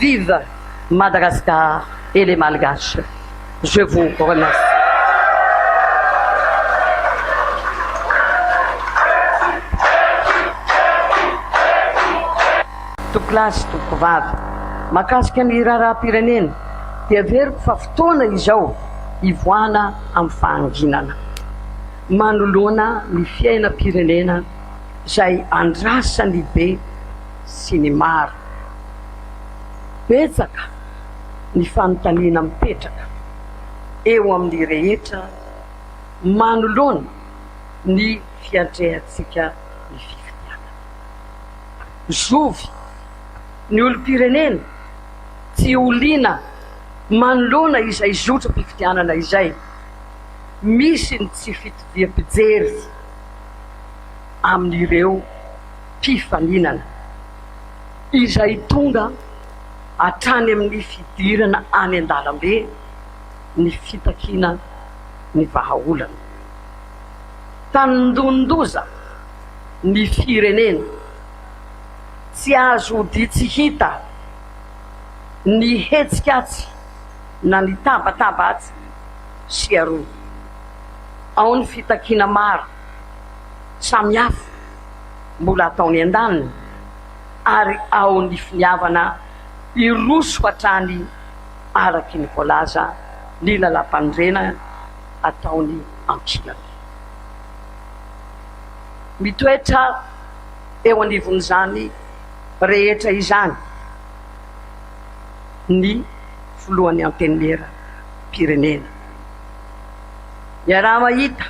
Vive Madagascar et les Malgaches. Je vous remercie. Tompokolahy sy tompokovavy, mahakasika ny raharaham-pirenena dia heveriko fa fotoana izao hivoahana amin'ny fahanginana manoloana ny fiainam-pirenena izay andrasan'ny be sy ny maro. Betsaka ny fanontaniana mipetraka eo amin'ny rehetra manoloana ny fiatrehantsika ny fifidianana. Zovy ny olom-pirenena tsy ho liana manoloana izay zotram-pifidianana izay. Misy ny tsy fitoviam-pijery amin'ireo mpifaninana izay tonga hatrany amin'ny fidirana any an-dalambe ny fitakiana ny vahaolana. Tandindon-doza ny firenena, tsy azo odian-tsy hita ny hetsika atsy na ny tabataba atsy sy aroa. Ao ny fitakiana maro samihafa mbola ataony an-daniny ary ao ny finiavana hiroso hatrany araky ny voalaza ny lalàmpanorenana ataony ankilany. Mitoetra eo anivon'izany rehetra izany ny filohan'ny Antenimieram-pirenena. Iaraha-mahita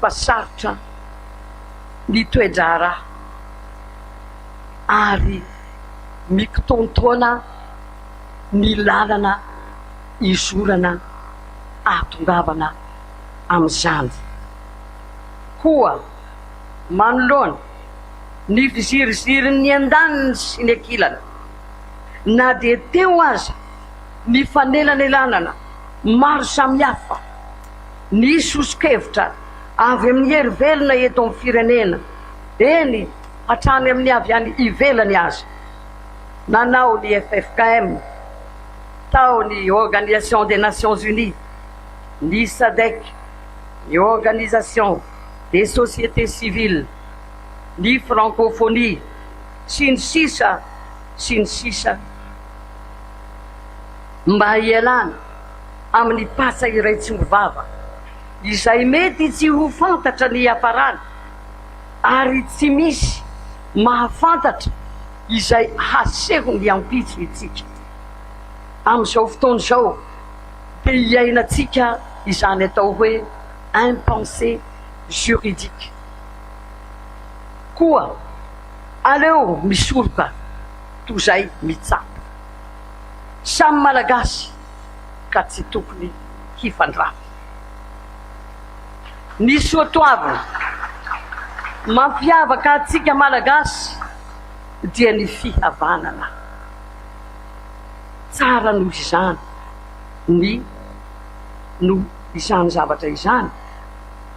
fa sarotra ny toe-draharaha ary mikitoantoana ny lalana izorana ahatongavana amin'izany. Koa manoloana ny fizirizirin'ny andaniny sy ny ankilany, na dia teo aza ny fanelanelanana maro samihafa, ny soso-kevitra avy amin'ny hery velona eto amin'ny firenena, eny hatrany amin'ny avy any ivelany aza. Nanao ny ffkm, tao ny Organisation des Nations Unies, ny Sadec, ny Organisation des Sociétés Civiles, ny Francophonie, sy ny sisa sy ny sisa mba hialana amin'ny patsa iray tsy omby vava izay mety tsy ho fantatra ny hiafarany ary tsy misy mahafantatra izay haseho ny ampitso itsika. Amin'izao fotoana izao dia iainantsika izany atao hoe impensé juridique. Koa aleo misoroka toy izay mitsapa. Samy Malagasy ka tsy tokony hifandrafy. Ny soatoavina mampiavaka antsika Malagasy dia ny fihavanana. Tsara noho izany ny noho izany zavatra izany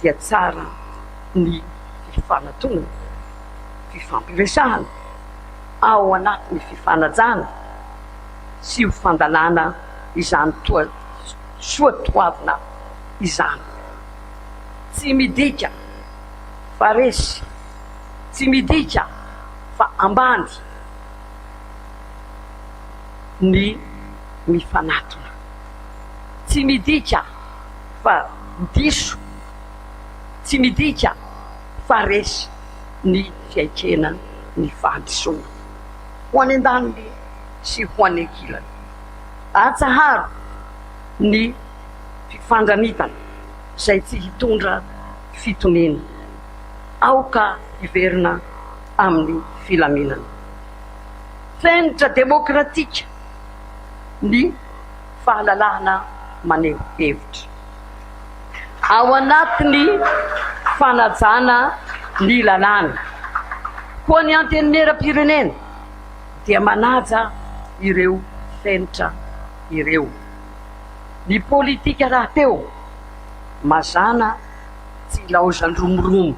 dia tsara ny fifanatonana, fifampiresahana ao anatin'ny fifanajana sy ho fandalana izany toa soatoavina izany. Tsy midika fa resy, tsy midika fa ambany ny mifanatona. Tsy midika fa diso, tsy midika fa resy ny fiaikena ny fahadisoana. Ho any an-daniny sy ho any ankilany. Atsaharo ny fifandranitana izay tsy hitondra fitoniana. Aoka hiverina amin'ny filaminana. Fenitra demokratika ny fahalalahana maneho hevitra. Ao anatin'ny fanajana ny lalàna. Koa ny Antenimierampirenena dia manaja ireo fenitra ireo. Ny politika rahateo mazàna tsy ilaozan-dromoromo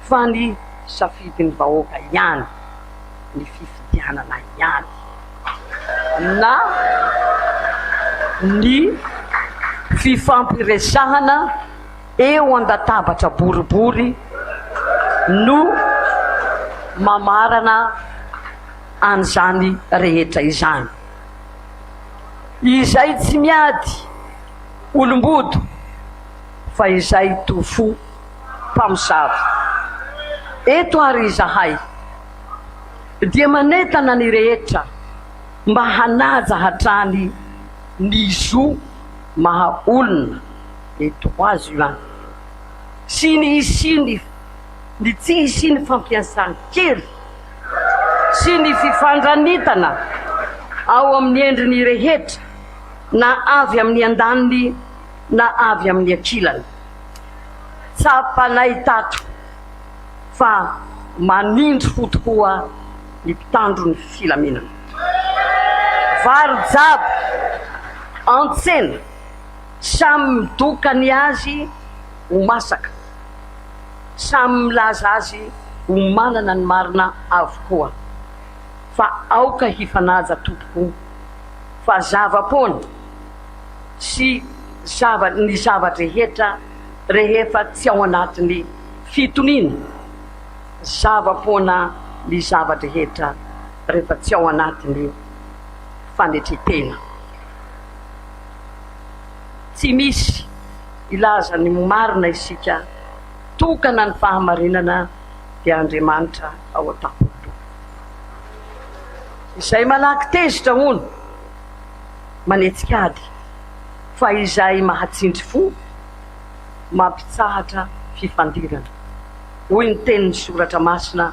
fa ny safidin'ny vahoaka ihany ny fifidianana. fifidianana ihany na ny fifampiresahana eo an-databatra boribory no mamarana an'izany rehetra izany. Izay tsy miady olom-bodo fa izay to fo mpamosavy. Eto ary izahay dia manentana ny rehetra mba hanaja hatrany ny zo maha olona, les droits humains, sy ny hisian'ny ny tsy hisian'ny fampiasan-kery sy ny fifandranitana ao amin'ny endriny rehetra na avy amin'ny andaniny na avy amin'ny ankilany. Tsapanay tato fa manindry fo tokoa ny mpitandro ny filaminana. Vary jabo an-tsena, samy midoka ny azy ho masaka, samy milaza azy ho manana ny marina avokoa. Fa aoka hifanaja tompoko fa zava-poana sy zava ny zava-drehetra rehefa tsy ao anatin'ny fitoniana, zava-poana ny zava-drehetra rehefa tsy ao anatin'ny fanetren-tena. Tsy misy hilaza ny marina isika, tokana ny fahamarinana dia Andriamanitra ao an-tampon'ny loha. Izay malaky tezitra hono manetsika ady fa izay mahatsindry fo mampitsahatra fifandirana, hoy ny tenin'ny Soratra Masina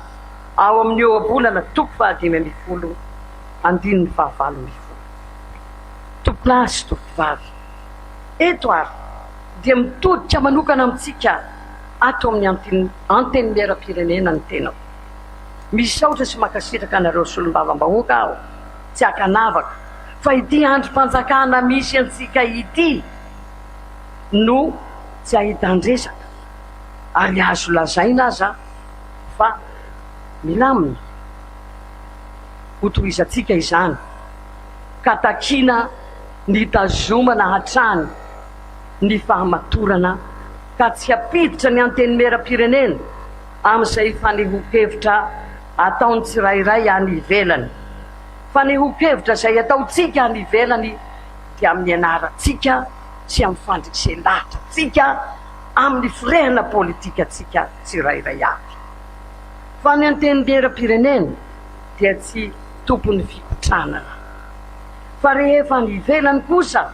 ao amin'ny Ohabolana toko fahadimy ambin'ny folo andininy fahavalo ambin'ny folo. Tompolahy sy tompovavy, eto ary dia mitodika manokana amintsika ato amin'ny Antenimierampirenena ny tenako. Misaotra sy mankasitraka anareo Solombavambahoaka aho tsy ankanavaka fa ity andrim-panjakana misy antsika ity no tsy ahitan-dresaka ary azo lazaina aza fa milamina. Hotohizantsika izany ka takiana ny hitazomana hatrany ny fahamatorana ka tsy hampiditra ny Antenimierampirenena amin'izay fanehoan-kevitra ataon'ny tsirairay any ivelany. Fanehoan-kevitra izay ataontsika any ivelany dia amin'ny anarantsika sy amin'ny fandresen-dahatra antsika amin'ny firehana politikantsika tsirairay avy. Fa ny Antenimierampirenena dia tsy tompon'ny fikotranana. Fa rehefa any ivelany kosa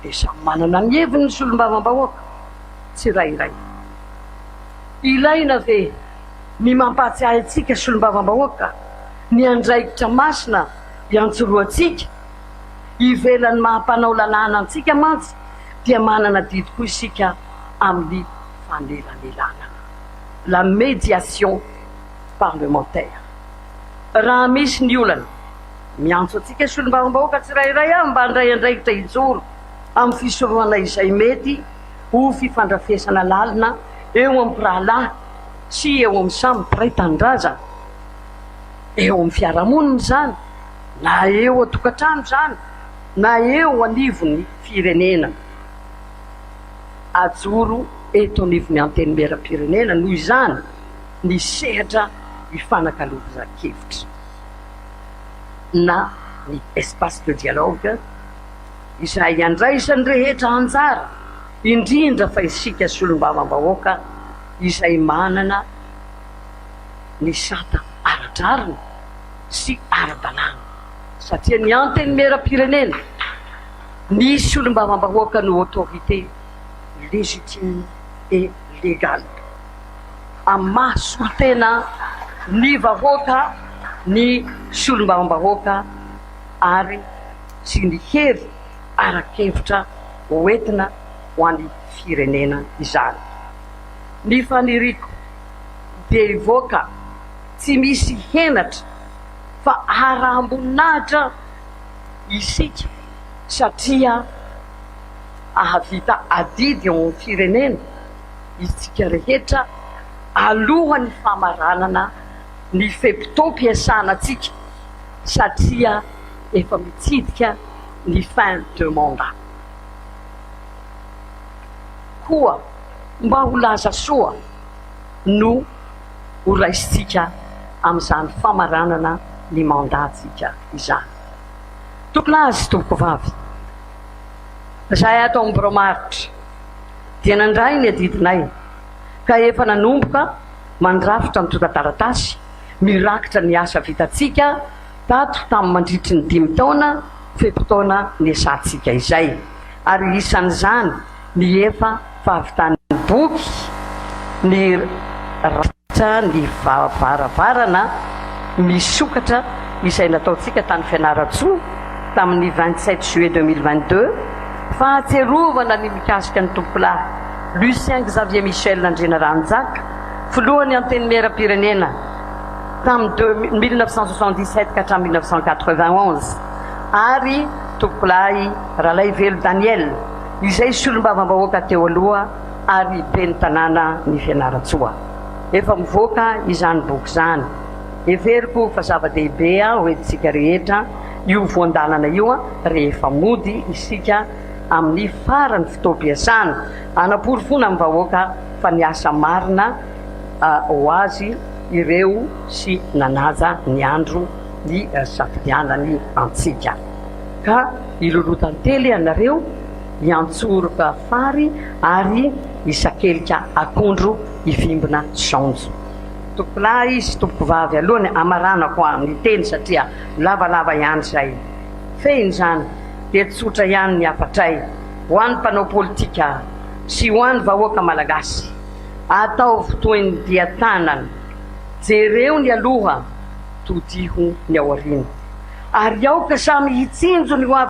dia samy manana ny heviny ny solombavambahoaka tsirairay. Ilaina ve ny mampahatsiahy antsika solombavambahoaka ny andraikitra masina iantsorohantsika? Ivelan'ny maha mpanao lalàna antsika mantsy dia manana adidy koa isika amin'ny fanelanelanana, la médiation parlementaire. Raha misy ny olana, miantso antsika solombavambahoaka tsirairay aho mba handray andraikitra hijoro amin'ny fisorohana izay mety ho fifandrafesana lalina eo amin'ny mpirahalahy sy eo amin'ny samy mpiray tanindrazana, eo amin'ny fiarahamonina izany, na eo an-tokantrano izany, na eo anivon'ny firenena. Ajoro eto anivon'ny Antenimierampirenena, noho izany, ny sehatra ifanakalozan-kevitra na ny espace de dialogue izay andraisan'ny rehetra anjara, indrindra fa isika solombavambahoaka izay manana ny sata ara-drariny sy ara-dalàna satria ny Antenimierampirenena, ny solombavambahoaka no autorité légitime et légale amin'ny maha solontena ny vahoaka ny solombavambahoaka ary sy ny hery ara-kevitra hoentina ho an'ny firenena izany. Ny faniriako dia hivoaka tsy misy henatra fa araham-boninahitra isika satria ahavita adidy eo amin'ny firenena isika rehetra alohan'ny famaranana ny fe-potoam-piasana antsika. satria efa mitsidika ny fin de mandat. Koa mba ho laza soa no ho raisintsika amin'izany famaranana ny mandat-tsika izany. Tompolahy sy tompokovavy, izahay ato amin'ny birao maharitra dia nandray ny adidinay ka efa nanomboka mandrafitra antontan-taratasy mirakitra ny asa vitantsika tato tamin'ny mandritry ny dimy taona fe-potoana niasantsika izay ary isan'izany ny efa fahavitan'ny boky ny rafitra ny varavarana misokatra izay nataontsika tany Fianarantsoa tamin'ny 27 juillet 2022 fahatsiarovana ny mikasika ny tompokolahy Lucien Xavier Michel Andrianaranjaka, filohan'ny Antenimierampirenena tamin'ny 1977 ka hatramin'ny 1991, ary tompokolahy Ralaivelo Daniel, izay solombavambahoaka teo aloha ary ben'ny tanàna ny Fianarantsoa. Efa mivoaka izany boky izany. Heveriko fa zava-dehibe ho entintsika rehetra io voan-dalana io rehefa mody isika amin'ny faran'ny fotoam-piasana, hanaporofoana amin'ny vahoaka fa niasa marina ho azy ireo sy nanaja ny andro nisafidianany antsika. Ka hiloloha tantely ianareo, hiantsoroka fary ary hisakelika akondro hivimbina saonjo. Tompokolahy sy tompokovavy, alohan'ny hamaranako ny teny satria lavalava ihany izay fehiny izany, dia tsotra ihany ny hafatray ho an'ny mpanao politika sy ho an'ny vahoaka malagasy, ataovy toy ny dian-tanana, jereo ny aloha, todiho ny aoriana. Ary aoka samy hitsinjo ny ho avy.